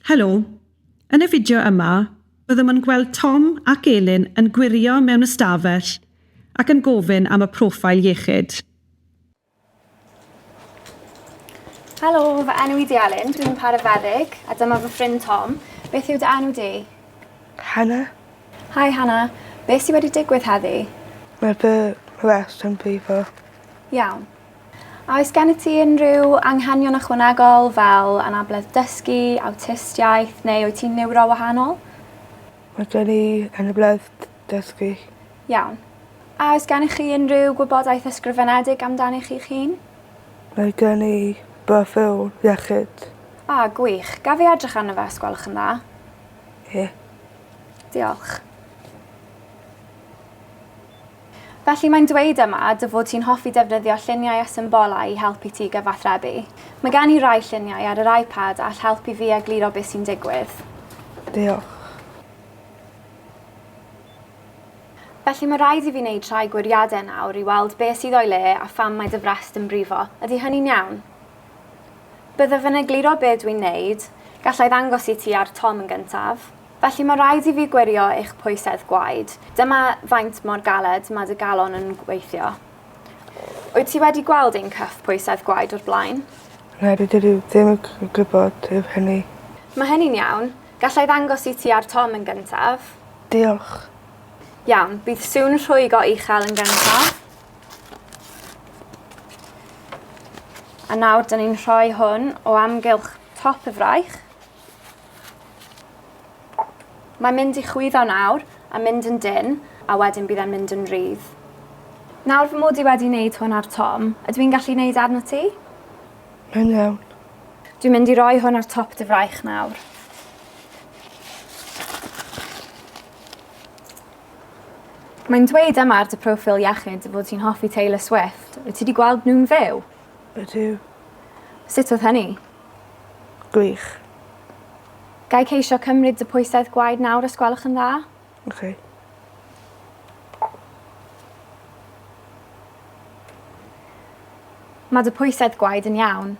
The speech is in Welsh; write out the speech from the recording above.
Helo! Yn y fideo yma, byddwn yn gweld Tom ac Elin yn gwirio mewn ystafell ac yn gofyn am y profile iechyd. Helo, fy enw i 'di Elin, dwi'n parafeddyg a dyma fy ffrind Tom. Beth yw dy enw di? Hannah. Hi Hannah, beth sy wedi digwydd heddi? Mae fy mrest yn brifo. Iawn. A oes gennyt ti unrhyw anghenion ychwanegol fel anabledd dysgu, awtistiaeth neu wyt ti'n niwrowahanol? Mae gen i anabledd dysgu. Iawn. A oes gennych chi unrhyw gwybodaeth ysgrifenedig amdanoch chi'ch hun? Mae gen i broffil iechyd. A, gwych. Gaf i edrych arno fe os gwelwch yn dda? Ie. Diolch. Felly mae'n dweud yma dy fod ti'n hoffi defnyddio lluniau a symbolau i helpu ti gyfathrebu. Mae gen i rai lluniau ar yr iPad all helpu fi egluro beth sy'n digwydd. Diolch. Felly mae rhaid i fi wneud rhai gwiriadau nawr i weld beth sydd o'i le a pham mae dy frest yn brifo. Ydy hynny'n iawn? Byddaf yn egluro be dwi'n wneud. Galla i ddangos i ti ar Tom yn gyntaf. Felly mae rhaid i fi gwirio eich pwysedd gwaed. Dyma faint mor galed mae dy galon yn gweithio. Wyt ti wedi gweld ein cyff pwysedd gwaed o'r blaen? Na, dydw i ddim yn gwybod yw hynny. Mae hynny'n iawn. Galla i ddangos i ti ar Tom yn gyntaf. Diolch. Iawn, bydd sŵn rhwygo uchel yn gyntaf. A nawr dyn ni'n rhoi hwn o amgylch top y fraich. Mae'n mynd i chwyddo nawr a mynd yn dynn a wedyn bydd e'n mynd yn rhydd. Nawr fy mod i wedi wneud hwn ar Tom, ydw i'n gallu wneud arnot ti? Mae'n iawn. Dwi'n mynd i roi hwn ar top dy fraich nawr. Mae'n dweud yma ar dy proffil iechyd dy fod ti'n hoffi Taylor Swift. Wyt ti 'di gweld nhw'n fyw? Ydw. Sut oedd hynny? Gwych. Ga i ceisio cymryd dy pwysedd gwaed nawr os gwelwch yn dda? Ok. Mae dy pwysedd gwaed yn iawn.